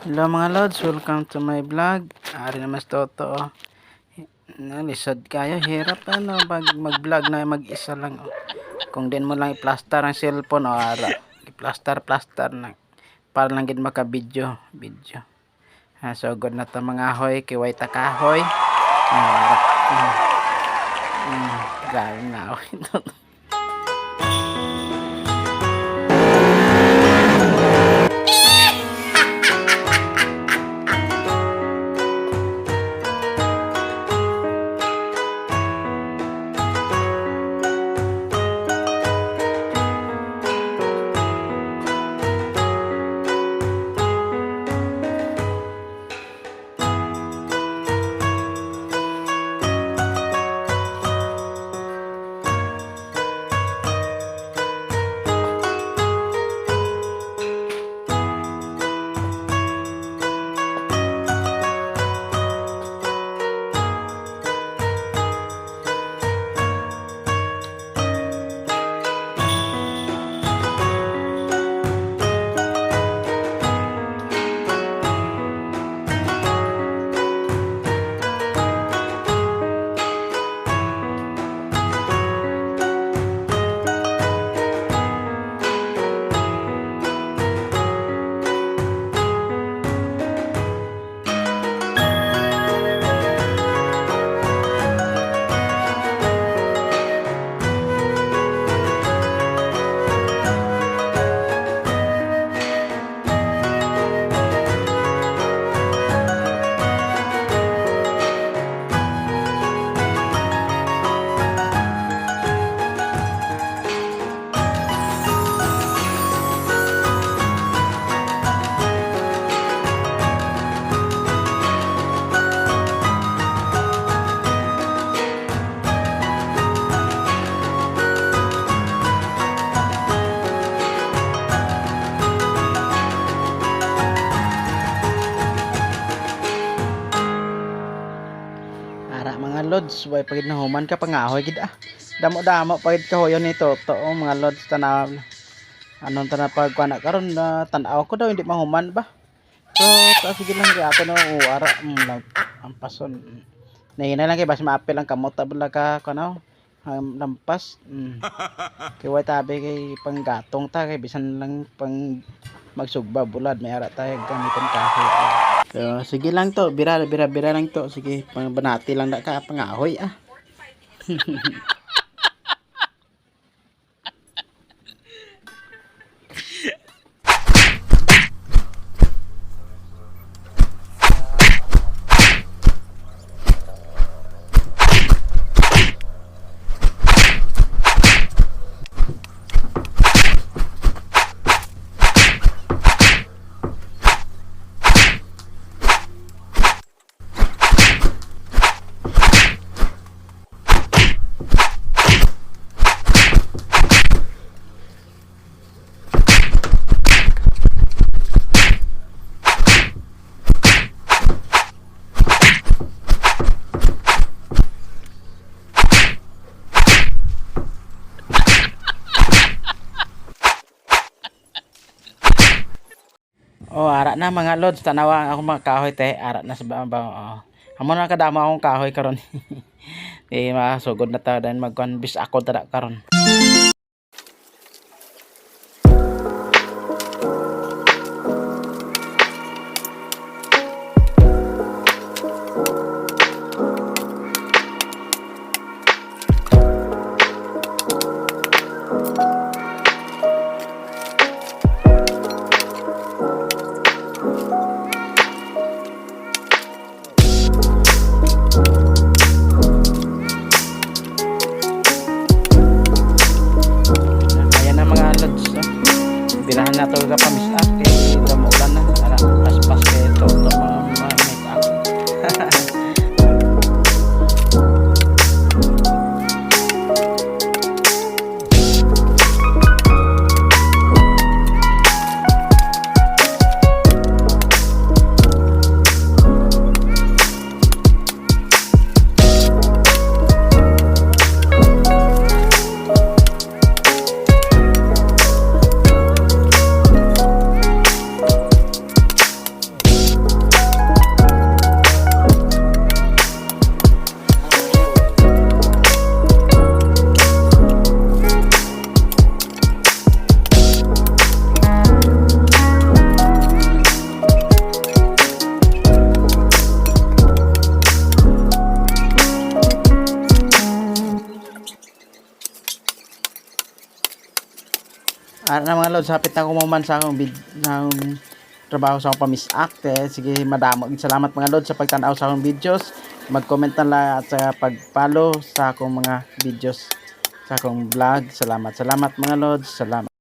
Hello mga lods, welcome to my vlog. Ari naman si Toto, oh. Nalisod kayo, hirap ano pag mag-vlog na mag-isa lang, oh. Kung din mo lang i-plaster ang cellphone, oh, ara. I-plaster plaster na para lang gid maka video, video. Ha, so good na ta mga hoy, kay way ta kahoy. Ah, ara. Grabe na ahoy. Ara mga lods, way pagid na human ka pangahoy gid ah. Damo-damo pagid kahoyon ni Toto, oh, mga lods, tanaw. Anong tana pag kuana karon na tan-aw ko daw hindi mahuman ba. So, ta sige lang kay ato no, oh, ara lang, ang pason. Nahina lang kay basi maapil ang kamot ta bala ka kuno. Lampas. Kay way tabi kay panggatong ta kay bisan lang pang magsugba bulad may ara tayo gamiton kahoy. So, sige lang to, bira bira bira lang to. Sige, pangbanati lang na ka pangahoy ah. Oh, ara na mga lods, tanawa ang akong mga kahoy te, ara na sa ba oh. Amo na kadamo akong kahoy karon. Eh masugod na ta dan magkuan bis ako tara karon. Ara na, mga lods, hapit na ko mahuman sa akong trabaho sa akong pamisak. Eh, sige, madamo. Salamat, mga lods, sa pagtanaw sa akong videos. Mag-comment na lang at sa pag-follow sa akong mga videos sa akong vlog. Salamat, salamat, mga lods. Salamat.